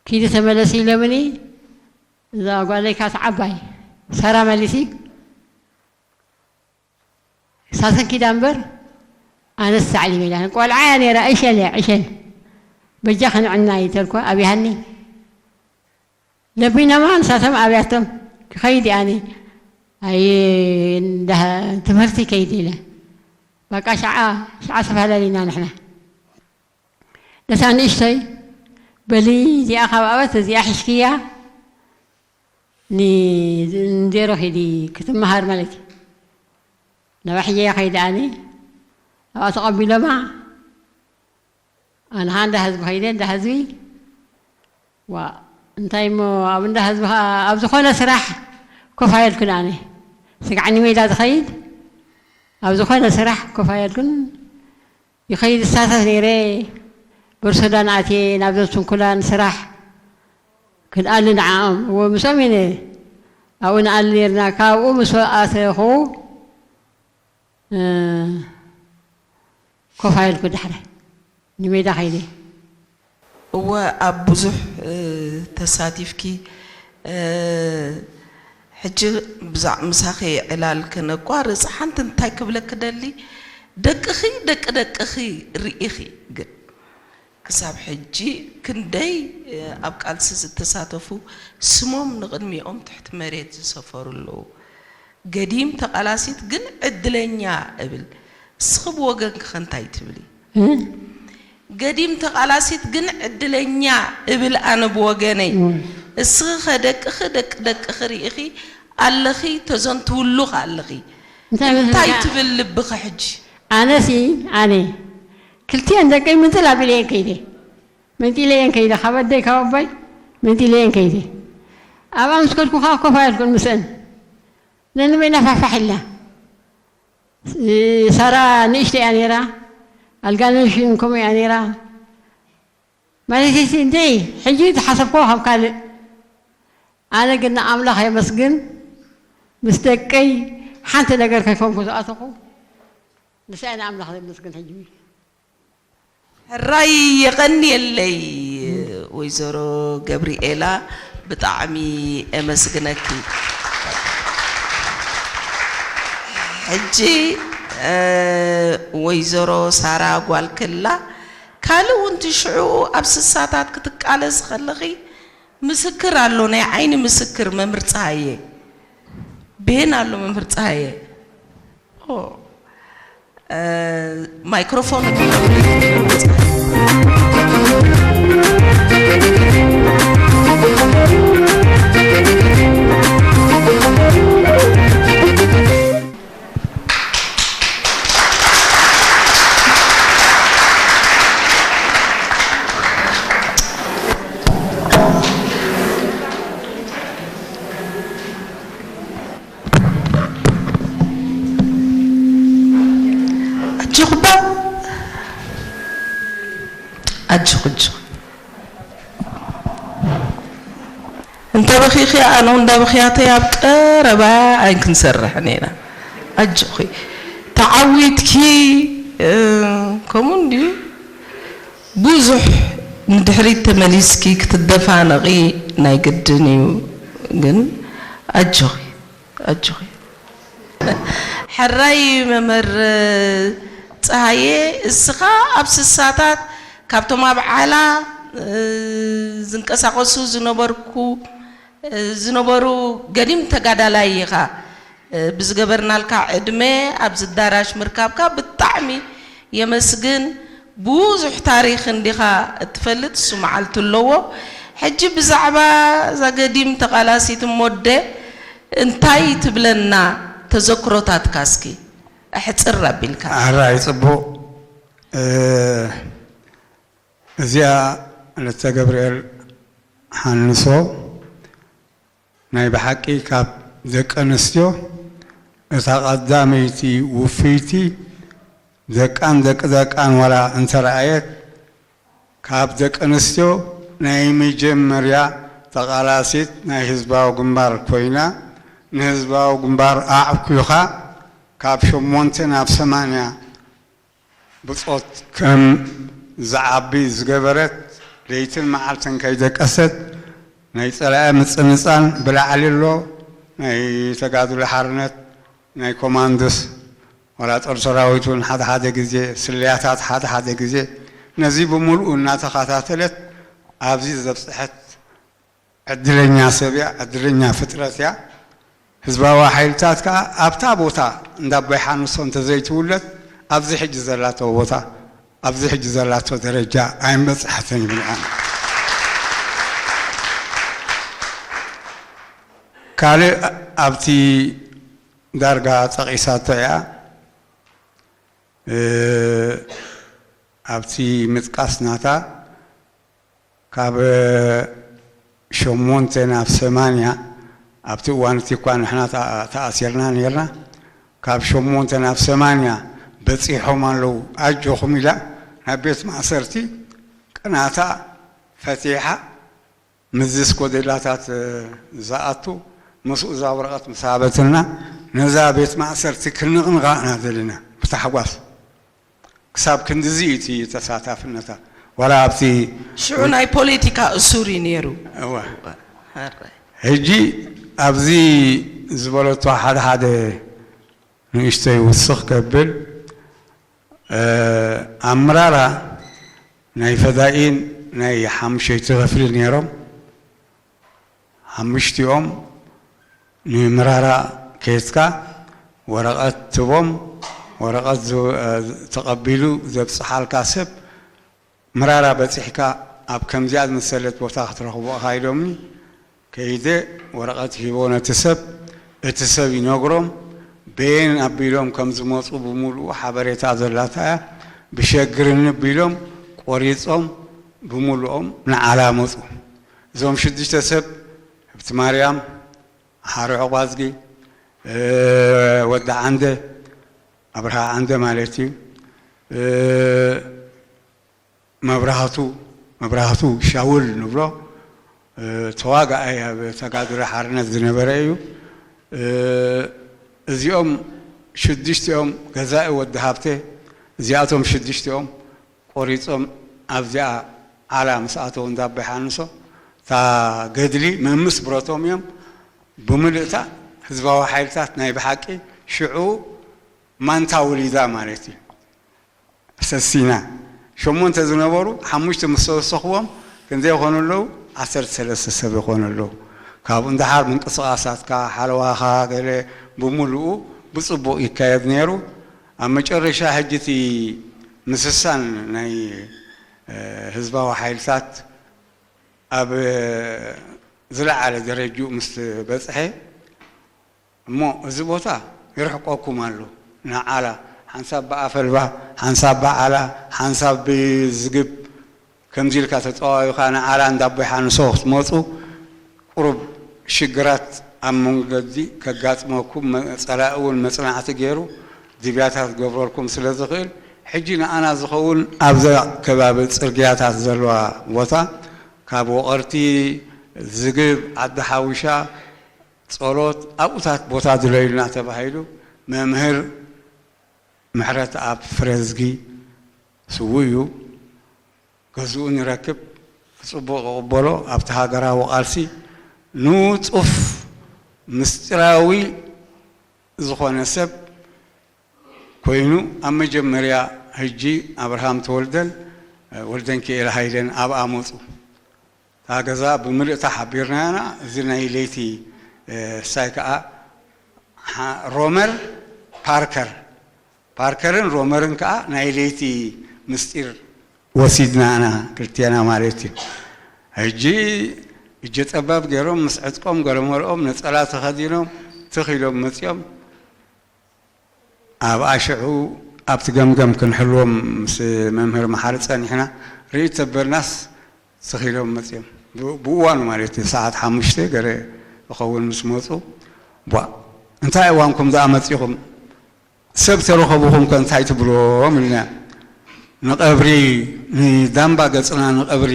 ኪዲ ተመለሲ ኢሎምኒ፣ እዛ ጓለይ ካስ ዓባይ፣ ሳራ መሊሲ፣ ሳሰን ኪዳ እምበር፣ ኣነስ ሳዕሊም ኢላኒ። ቆልዓ እያ ነይራ፣ ዕሸል እያ፣ ዕሸል። በጃ ክንዕና እዩ ተልኳ፣ ኣብያሃኒ። ለቢኖማ፣ ንሳቶም ኣብያቶም፣ ክኸይድ እየ ኣነ። ኣይ፣ እንዳ-፣ ትምህርቲ ከይድ ኢለ። በቃ፣ ሸዓ፣ ሸዓ ተፈላለና ንሕና። ነታ ንእሽተይ፣ በሊ፣ እዚኣ ካብ ኣበት፣ እዚኣ ሒዝክያ፣ ን-፣ ንዜሮ ኺዲ ክትመሃር ማለት እዩ። ናብኣ ሒጀያ ከይደ ኣነ፣ ኣብኣ ተቐቢሎማ፣ ኣነ ኸዓ እንዳ ህዝቢ ኸይደ፣ እንዳ ህዝቢ፣ ዋ፣ እንታይ እሞ፣ ኣብ እንዳ ህዝቢ ኸዓ፣ ኣብ ዝኾነ ስራሕ ኮፍ ኣየልኩን ኣነ። ስጋዕ ንሜዳ ዝኸይድ፣ ኣብ ዝኾነ ስራሕ ኮፍ ኣየልኩን። ይኸይድ እሳተፍ ነይረ። በርሶዳን ኣትየ ናብዞም ስንኩላን ስራሕ ክንኣሊ ንዓኦም። እዎ፣ ምስኦም እየ ነይረ። ኣብኡ ንኣሊ ነይርና። ካብኡ ምስ ኣተኹ፣ እ፣ ኮፍ ኣየልኩ ዳሕራይ ንሜዳ ከይደ። እወ፣ ኣብ ብዙሕ፣ እ፣ ተሳቲፍኪ። እ፣ ሕጂ ብዛዕ-፣ ምሳኺ ዕላል ክነቋርጽ፣ ሓንቲ እንታይ ክብለኪ ደሊ፣ ደቅኺ፣ ደቂ ደቅኺ ርኢኺ ግን፣ ክሳብ ሕጂ ክንደይ ኣብ ቃልሲ ዝተሳተፉ ስሞም ንቕድሚኦም ትሕቲ መሬት ዝሰፈሩ ኣለዉ። ገዲም ተቓላሲት ግን ዕድለኛ እብል። እስኺ ብወገንኪ ከ እንታይ ትብሊ? ገዲም ተቓላሲት ግን ዕድለኛ እብል ኣነ ብወገነይ። እስኺ ከ ደቅኺ ደቂ ደቅኺ ርኢኺ ኣለኺ፣ ተዘንትውሉ ከ ኣለኺ። እንታይ ትብል ልብኺ ሕጂ? ኣነሲ ኣነ ክልቲኤን ደቀይ ምንጥል ኣቢለየን ከይደ። መንጢለየን ከይደ። ካብ ኣደይ ካብ ኣቦይ መንጢለየን ከይደ። ኣብኣ ምስ ከድኩ ከዓ ኮፍ ኣያልኩን ምስአን። ነንበይና ፋሕፋሕ ኢልና። ሳራ ንእሽተይ እያ ነይራ። ኣልጋነሽን ከምኡ እያ ነይራ። ማለት እዚ እንድዒ ሕጂ ዝሓሰብክዎ ካብ ካልእ። ኣነ ግን ንኣምላኽ የመስግን፣ ምስ ደቀይ ሓንቲ ነገር ከይኮንኩ ዝኣተኹ። ንስኣይ ንኣምላኽ የመስግን ሕጂ። ሕራይ የቐንየለይ ወይዘሮ ገብርኤላ፣ ብጣዕሚ የመስግነኪ። ሕጂ ወይዘሮ ሳራ ጓል ክላ፣ ካልእ እውን ሽዑ ኣብ ስሳታት ክትቃለስ ከለኺ ምስክር ኣሎ፣ ናይ ዓይኒ ምስክር መምህር ፀሃየ። ቤን ኣሎ መምህር ፀሃየ። ማይክሮፎን ኣጆኹባ ኣጆኹ ኣጆኹ። እንተ በኺኺ ኣነ እውን እንዳ በኽያተይ ኣብ ቀረባ ኣይን ክንሰርሕን ኢና። ኣጆኺ ተዓዊትኪ። ከምኡ እንድዩ። ብዙሕ ንድሕሪት ተመሊስኪ ክትደፋነቒ ናይ ግድን እዩ። ግን ኣጆኺ ኣጆኺ። ሕራይ መምህር ፀሃየ፣ እስኻ ኣብ ስሳታት ካብቶም ኣብ ዓላ ዝንቀሳቐሱ ዝነበርኩ ዝነበሩ ገዲም ተጋዳላይ ኢኻ። ብዝገበርናልካ ዕድመ ኣብዚ ኣዳራሽ ምርካብካ ብጣዕሚ የመስግን። ብዙሕ ታሪኽ እንዲኻ እትፈልጥ፣ እሱ መዓልቲ ኣለዎ። ሕጂ ብዛዕባ እዛ ገዲም ተቓላሲት እሞ ኣደ እንታይ ትብለና? ተዘክሮታትካ እስኪ ኣሕፅር ኣቢልካ። ሕራይ ፅቡቕ። እዚኣ ወለተ ገብርኤል ሓንሶ ናይ ብሓቂ ካብ ደቂ ኣንስትዮ እታ ቀዳመይቲ ውፍይቲ፣ ደቃን ደቂ ደቃን ዋላ እንተረኣየት፣ ካብ ደቂ ኣንስትዮ ናይ መጀመርያ ተቓላሲት ናይ ህዝባዊ ግንባር ኮይና፣ ንህዝባዊ ግንባር ኣዕኲኻ ካብ ሸሞንተ ናብ ሰማንያ ብጾት ከም ዝዓቢ ዝገበረት፣ ለይትን መዓልትን ከይደቀሰት ናይ ጸላኢ ምጽንጻን ብላዕሊ ኣሎ፣ ናይ ተጋድሎ ሓርነት፣ ናይ ኮማንዶስ፣ ዋላ ጦር ሰራዊት እውን ሓደ ሓደ ግዜ፣ ስለያታት ሓደ ሓደ ግዜ፣ ነዚ ብምሉኡ እናተኸታተለት ኣብዚ ዘብጽሐት ዕድለኛ ሰብ እያ፣ ዕድለኛ ፍጥረት እያ። ህዝባዊ ሓይልታት ከኣ ኣብታ ቦታ እንዳ ኣቦይ ሓንሶ እንተዘይትውለድ ኣብዚ ሕጂ ዘላቶ ቦታ፣ ኣብዚ ሕጂ ዘላቶ ደረጃ ኣይምበጽሐትን ይብል ኣነ። ካልእ ኣብቲ ዳርጋ ጠቒሳቶ እያ። እ፣ ኣብቲ ምጥቃስ ናታ ካብ ሸሞንተ ናብ ሰማንያ፣ ኣብቲ እዋን እቲ እኳ ንሕና ተኣ-፣ ተኣሲርና ነይርና፣ ካብ ሸሞንተ ናብ ሰማንያ በጺሖም ኣለዉ፣ ኣጆኹም ኢላ ናብ ቤት ማእሰርቲ ቅናታ ፈቲሓ፣ ምስዚ ስኮዴላታት ዝኣቱ ምስኡ እዛ ወረቐት ምስ ሃበትና፣ ነዛ ቤት ማእሰርቲ ክንቕንቓ ኢና ደሊና ብታሕጓስ። ክሳብ ክንድዚ እዩ እቲ ተሳታፍነታ። ዋላ ኣብቲ ሽዑ ናይ ፖለቲካ እሱር እዩ ነይሩ። እወ። ኣረ። ሕጂ ኣብዚ ዝበለቶ ሓደ ሓደ ንእሽተይ ውስኽ ከብል፣ እ፣ ኣመራራ ናይ ፈዳኢን ናይ ሓሙሸይቲ ክፍሊ ነይሮም። ሓሙሽቲኦም ንምራራ ከየትካ ወረቐት ትቦም፣ ወረቐት ዝ-፣ ተቐቢሉ ዘብጽሓልካ ሰብ ምራራ በጺሕካ ኣብ ከምዚኣ ዝመሰለት ቦታ ክትረኽቦ ኢኻ ኢሎምኒ። ከይደ ወረቐት ሂቦ ነቲ ሰብ፣ እቲ ሰብ ይነግሮም በየን ኣቢሎም ከም ዝመጹ ብምሉኡ ሓበሬታ ዘላታ እያ። ብሸግርኒ ኣቢሎም ቆሪጾም ብምሉኦም ንዓላ መጹ። እዞም ሽዱሽተ ሰብ፣ ሃብቲ ማርያም፣ ሓርሑ ቋዝጊ፣ እ፣ ወዲ ዓንደ፣ ኣብርሃ ዓንደ ማለት እዩ። እ፣ መብራህቱ፣ መብራህቱ ሻውል ንብሎ፣ እ፣ ተዋጋኣይ ኣብ ተጋድሎ ሓርነት ዝነበረ እዩ። እ፣ እዚኦም ሽዱሽቲኦም፣ ገዛኢ ወዲ ሃብተ፣ እዚኣቶም ሽዱሽቲኦም ቆሪጾም ኣብዚኣ ዓላ ምስ ኣተዉ እንዳ ኣቦይ ሓንሶ፣ እታ ገድሊ መምስ ብረቶም እዮም። ብምልእታ ህዝባዊ ሓይልታት ናይ ብሓቂ ሽዑ ማንታ ወሊዳ ማለት እዩ። ሰሲና ሸሞንተ ዝነበሩ ሓሙሽተ ምስ ተወሰኽዎም ክንደይ ይኾኑ ኣለዉ? ዓሰርተ ሰለስተ ሰብ ይኾኑ ኣለዉ። ካብኡ ንደሓር ምንቅስቓሳትካ፣ ሓለዋኻ ገለ ብምሉኡ ብጽቡቕ ይካየድ ነይሩ። ኣብ መጨረሻ ሕጂ እቲ ምስሳን ናይ፣ እ፣ ህዝባዊ ሓይልታት ኣብ ዝለዓለ ደረጅኡ ምስ በጽሐ፣ እሞ እዚ ቦታ ይርሕቀኩም ኣሎ። ንዓላ ሓንሳብ ብኣፈልባ፣ ሓንሳብ ብዓላ፣ ሓንሳብ ብዝግብ፣ ከምዚ ኢልካ ተጠዋዊኻ ንዓላ እንዳ ኣቦይ ሓንሶ ክትመጹ፣ ቁሩብ ሽግራት ኣብ መንገዲ ከጋጥመኩም፣ መ-፣ ጸላኢ እውን መጽናዕቲ ገይሩ ድብያታት ክገብረልኩም ስለ ዝኽእል፣ ሕጂ ንኣና ዝኸውን ኣብዛ ከባቢ ጽርግያታት ዘለዋ ቦታ፣ ካብ ወቐርቲ፣ ዝግብ፣ ዓዲ ሓዊሻ፣ ጸሎት ኣብኡታት ቦታ ድለዩልና ተባሂሉ፣ መምህር ምሕረተኣብ ፍረዝጊ ስዉእ እዩ። ገዝኡ ንረክብ፣ ብጽቡቕ ይቕበሎ። ኣብቲ ሃገራዊ ቃልሲ ንጹፍ ምስጢራዊ ዝኾነ ሰብ ኮይኑ፣ ኣብ መጀመርያ ሕጂ ኣብርሃም ተወልደን ወልደንኪኤል ሃይለን ኣብኣ መጹ። እታ ገዛ ብምልእታ ሓቢርናያና። እዚ ናይ ለይቲ፣ እ፣ ሳይ ከኣ ሓ-፣ ሮመር ፓርከር፣ ፓርከርን ሮመርን ከኣ ናይ ለይቲ ምስጢር ወሲድናና ክልቴና ማለት እዩ። ሕጂ እጀ ጠባብ ገይሮም ምስ ዕጥቆም ገለመለኦም ነጸላ ተኸዲኖም ትኽ ኢሎም መጺኦም። ኣብኣ ሽዑ ኣብቲ ገምገም ክንሕልዎም ምስ መምህር መሓሪ ጸኒሕና፣ ርእይ ተበልናስ ስኺሎም መጺኦም። ብ-፣ ብእዋኑ ማለት እዩ፣ ሰዓት ሓሙሽተ ገለ ይኸውን ምስ መጹ፣ "ቧእ፣ እንታይ እዋንኩም ደኣ መጺኹም? ሰብ ተረኸብኹም ከ እንታይ ትብልዎም?" ኢልና። "ንቐብሪ፣ ንዳምባ ገጽና ንቐብሪ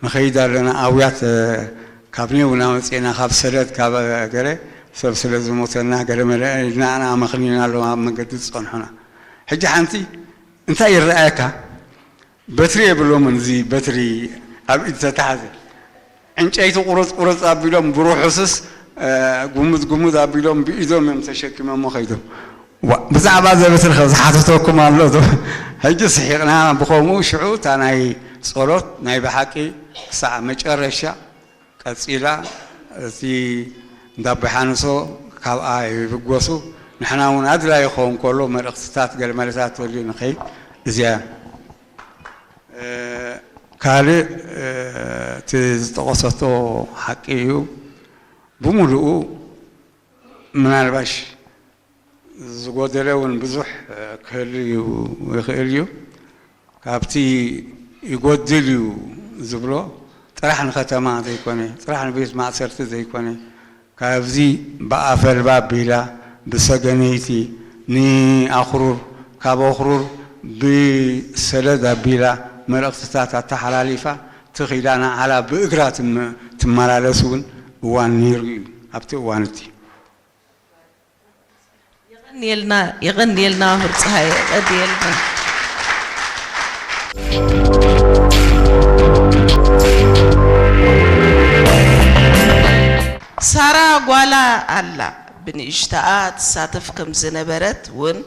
ንኸይድ ኣለና፣ ኣውያት፣ እ፣ ካብ ኔው እናመጽእና፣ ካብ ሰደት፣ ካብ፣ እ፣ ገለ ሰብ ስለ ዝሞተና፣ ገለ መለ ኢልና ኣመኽኒና ኣለዋ ኣብ መንገዲ ዝጸንሑና። ሕጂ ሓንቲ እንታይ ይረኣየካ?" በትሪ የብሎምን። እዚ በትሪ ኣብ ኢድ ተታሕዘ፣ ዕንጨይቲ ቁርጽ ቁርጽ ኣቢሎም፣ ብሩሑስስ፣ እ፣ ጉምዝ ጉምዝ ኣቢሎም ብኢዶም እዮም ተሸኪሞሞ ከይዶም። ዋ፣ ብዛዕባ እዚ በትሪ ከ ዝሓተተኩም ኣሎ ዶ? ሕጂ ስሒቕና ብኸምኡ። ሽዑ እታ ናይ ጸሎት ናይ ብሓቂ ክሳዕ መጨረሻ ቀጺላ። እቲ እንዳ ኣቦይ ሓንሶ ካብኣ ይብገሱ። ንሕና እውን ኣድላዪ ክኸውን ከሎ መልእኽትታት ገለ መለታት ተልዩ ንኸይድ። እዚኣ እያ። እ፣ ካልእ፣ እ፣ እቲ ዝጠቐሰቶ ሓቂ እዩ። ብምሉኡ ምናልባሽ ዝጎደለ እውን ብዙሕ፣ እ፣ ክህሉ እዩ፣ ይኽእል እዩ። ካብቲ ይጎድል እዩ ዝብሎ ጥራሕ ንከተማ ዘይኮነ፣ ጥራሕ ንቤት ማእሰርቲ ዘይኮነ፣ ካብዚ ብኣፈልባ ኣቢላ፣ ብሰገነይቲ ንኣኽሩር፣ ካብ ኣኽሩር ብሰለድ ኣቢላ መልእኽትታት ኣተሓላሊፋ፣ ትኺላ ንዓላ ብእግራ ትም-፣ ትመላለስ እውን እዋን ነይሩ እዩ። ኣብቲ እዋን እቲ የቐንየልና፣ የቐንየልና፣ ሁር ፀሃየ፣ የቐንየልና። ሳራ ጓላ ኣላ፣ ብንእሽተኣ ትሳተፍ ከም ዝነበረት እውን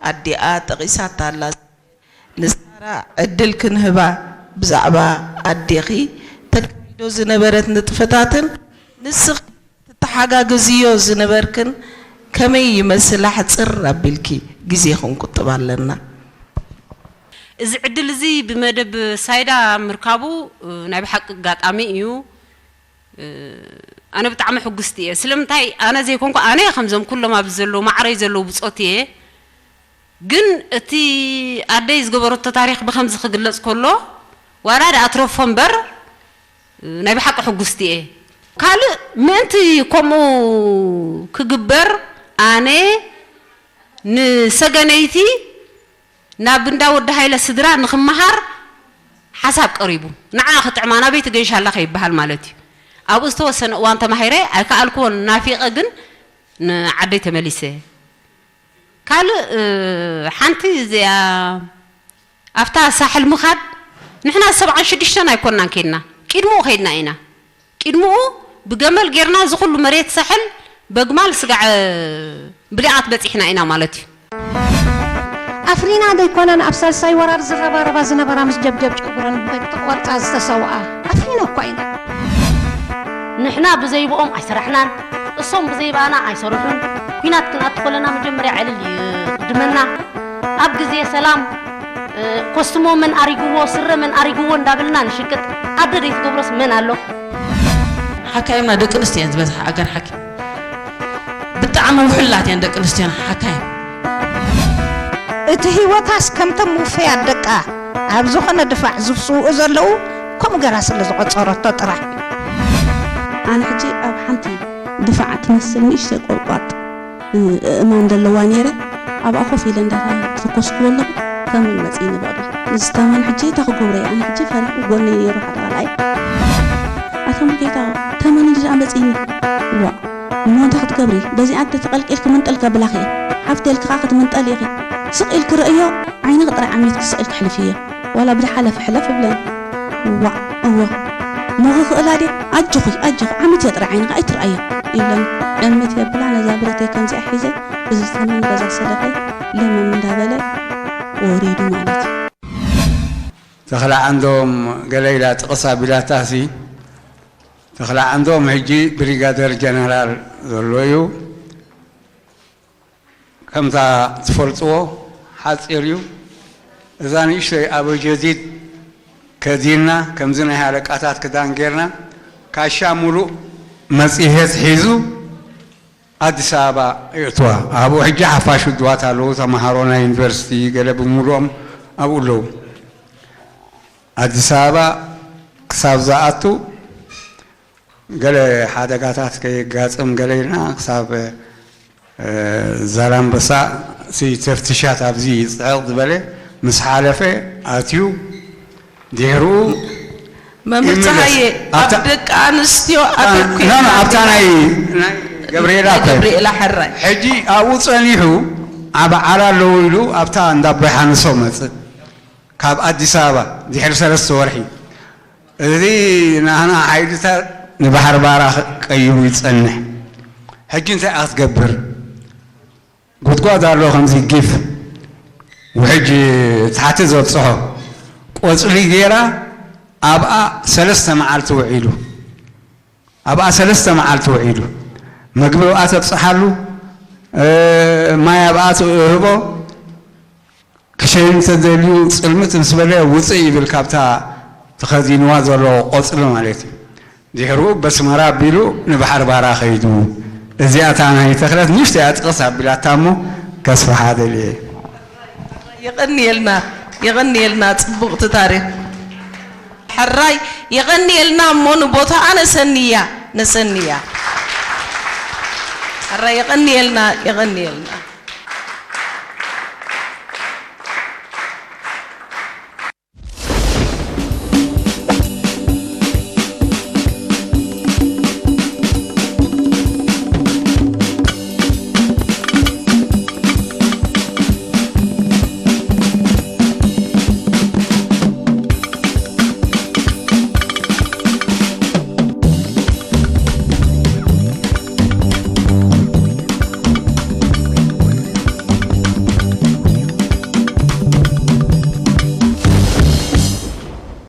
ኣዲኣ ጠቒሳታ ኣላ። ንሳራ ዕድል ክንህባ ብዛዕባ ኣዴኺ ተካይዶ ዝነበረት ንጥፈታትን ንስኺ ትተሓጋገዝዮ ዝነበርክን ከመይ ይመስል? ኣሕጽር ኣቢልኪ ግዜ ክንቁጥብ ኣለና። እዚ ዕድል እዚ ብመደብ ሳይዳ ምርካቡ፣ እ፣ ናይ ብሓቂ ኣጋጣሚ እዩ። እ፣ ኣነ ብጣዕሚ ሕጉስቲ እየ። ስለምንታይ ኣነ ዘይኮንኩ፣ ኣነ እየ ከምዞም ኩሎም ኣብዚ ዘለዉ ማዕረይ ዘለዉ ብጾት እየ። ግን እቲ ኣደይ ዝገበረቶ ታሪኽ ብኸምዚ ክግለጽ ከሎ፣ ዋላ ደኣ ትረፎ እምበር፣ እ፣ ናይ ብሓቂ ሕጉስቲ እየ። ካልእ ምእንቲ ከምኡ ክግበር ኣነ ንሰገነይቲ ናብ እንዳ ወዲ ሃይለ ስድራ ንኽመሃር ሓሳብ ቀሪቡ። ንዓ ክጥዕማ ናበይ ትገይሻ ኣላ ከይበሃል ማለት እዩ። ኣብኡ ዝተወሰነ እዋን ተማሂረ፣ ኣይከኣልኩዎን፣ ናፊቐ ግን ንዓደይ ተመሊሰ። ካልእ፣ እ፣ ሓንቲ እዚኣ ኣብታ ሳሕል ምኻድ ንሕና ሰብዓን ሽዱሽተን ኣይኮናን ከይድና፣ ቂድምኡ ከይድና ኢና። ቂድምኡ ብገመል ጌርና እዚ ኩሉ መሬት ሳሕል በግማል ስጋዕ ብሊቓት በጺሕና ኢና ማለት እዩ። ኣፍሪና ዶ ኣይኮነን ኣብ ሳልሳይ ወራር ዝረባረባ ዝነበራ ምስ ጀብጀብ ጨጉረን ብተቆርጻ ዝተሰውኣ? ኣፍሪና እኳ ኢና። ንሕና ብዘይብኦም ኣይሰራሕናን፣ እሶም ብዘይብኣና ኣይሰርሑን። ኲናት ክንኣቱ ከለና መጀመርያ ዕልል ይቕድመና። ኣብ ግዜ ሰላም፣ እ፣ ኮስትሞ መን ኣሪግዎ፣ ስረ መን ኣሪግዎ እንዳበልና ንሽቅጥ። ኣደ ዘይትገብሮስ መን ኣሎ? ሓካይምና ደቂ ኣንስትዮ እየን ዝበዝሓ ኣገር ሓኪም። ብጣዕሚ ውሕላት እየን ደቂ ኣንስትዮና ሓካይም። እቲ ህይወታስ ከምቶም ውፉያት ደቃ ኣብ ዝኾነ ድፋዕ ዝስውኡ ዘለዉ ከምኡ ገራ ስለ ዝቖጸረቶ ጥራሕ እዩ። ኣነ ሕጂ ኣብ ሓንቲ ድፋዕ ትመስል ንእሽተይ ቆርቋጥ እእማን ዘለዋ ነይረ። ኣብኣ ኮፍ ኢለ እንዳተኮስኩ ከለኹ ተመን መጺእኒ ብቕድሚ። ንዝተመን ሕጂ እንታይ ክገብሮ እየ? ኣነ ሕጂ ፈሪሑ ጎነይ ነይሩ ሓደ ካልኣይ። ኣታ ሙሉጌታ ተመን እንድኣ መጺእኒ። ዋእ እሞ እንታይ ክትገብሪ? በዚኣ ተተቐልቂልኪ ምንጠል ከብላኺ እየ። ሓፍተይ ኢልኪ ከኣ ክትምንጠሊ ኢኺ። ስቕ ኢልኪ ርእዮ፣ ዓይንኺ ጥራይ ዓሚትኪ ስቕ ኢልኪ ኣሕልፍዮ። ዋላ ብዝሓለፈ ሕለፍ እብለኒ። ዋእ እወ እሞ ክኽእላ ድየ? ኣጆኺ ኣጆኺ ዓሚትዮ ጥራይ ዓይንኺ ኣይትርኣዮ ይብለኒ። እምት የብላ ነዛ ብረተይ ከምዚኣ ሒዘ እዚ ዝተመን በዛ ሰደፈይ ለመም እንዳበለ ወሪዱ ማለት እዩ። ተኽለ ዓንዶም ገለ ኢላ ጥቕስ ኣቢላታሲ ተኽለ ዓንዶም ሕጂ ብሪጋደር ጀነራል ዘሎ እዩ። ከምታ ትፈልጥዎ ሓፂር እዩ። እዛ ንእሽተይ ኣበጀዲድ ከዲንና ከምዚ ናይ ሃለቃታት ክዳን ጌርና ካሻ ሙሉእ መፅሄት ሒዙ ኣዲስ ኣበባ የእትዋ። ኣብኡ ሕጂ ሓፋሽ ውድባት ኣለዉ፣ ተምሃሮ ናይ ዩኒቨርሲቲ ገለ ብምሉኦም ኣብኡ ኣለዉ። ኣዲስ ኣበባ ክሳብ ዝኣቱ ገለ ሓደጋታት ከየጋጥም ገለ ኢልና ክሳብ ዛላምበሳ እቲ ተፍትሻት ኣብዚ ፅዕቕ ዝበለ ምስ ሓለፈ ኣትዩ ድሕርኡ መምህር ፀሃየ ኣብ ደቂ ኣንስትዮ ኣተኩርና ኣብታ ናይ ገብርኤላ እኮ ገብርኤላ ሕራይ ሕጂ ኣብኡ ፀኒሑ ኣብ ዓላ ኣለዉ ኢሉ ኣብታ እንዳ ኣቦይ ሓንሶ መፅእ ካብ ኣዲስ ኣበባ ድሕሪ ሰለስተ ወርሒ እዚ ናህና ሓይልታት ንባሕሪ ባራ ቀይሩ ይጸንሕ። ሕጂ እንታይ ክትገብር? ጉድጓድ ኣሎ ከምዚ ጊፍ ውሕጅ ታሕቲ ዘብጽሖ ቆጽሊ ጌራ ኣብኣ ሰለስተ መዓልቲ ውዒሉ ኣብኣ ሰለስተ መዓልቲ ውዒሉ መግቢ ኣብኣ ተብጽሓሉ ማይ ኣብኣ ትህቦ ክሸይን ተደልዩ ጽልምት ምስ በለ ውፅእ ይብል ካብታ ተኸዚንዋ ዘሎ ቆፅሊ ማለት እዩ። ድሕርኡ በስመራ ኣቢሉ ንባሕሪ ባራ ከይዱ። እዚኣ እታ ናይ ተኽለት ንእሽተይ ኣጥቕስ ኣቢላታ እሞ ከስፍሓ ደልየ። የቐንየልና የቐንየልና ጽቡቕቲ ታሪኽ። ሕራይ የቐንየልና እሞ ንቦታኣ ነሰንያ ነሰንያ። ሕራይ የቐንየልና የቐንየልና።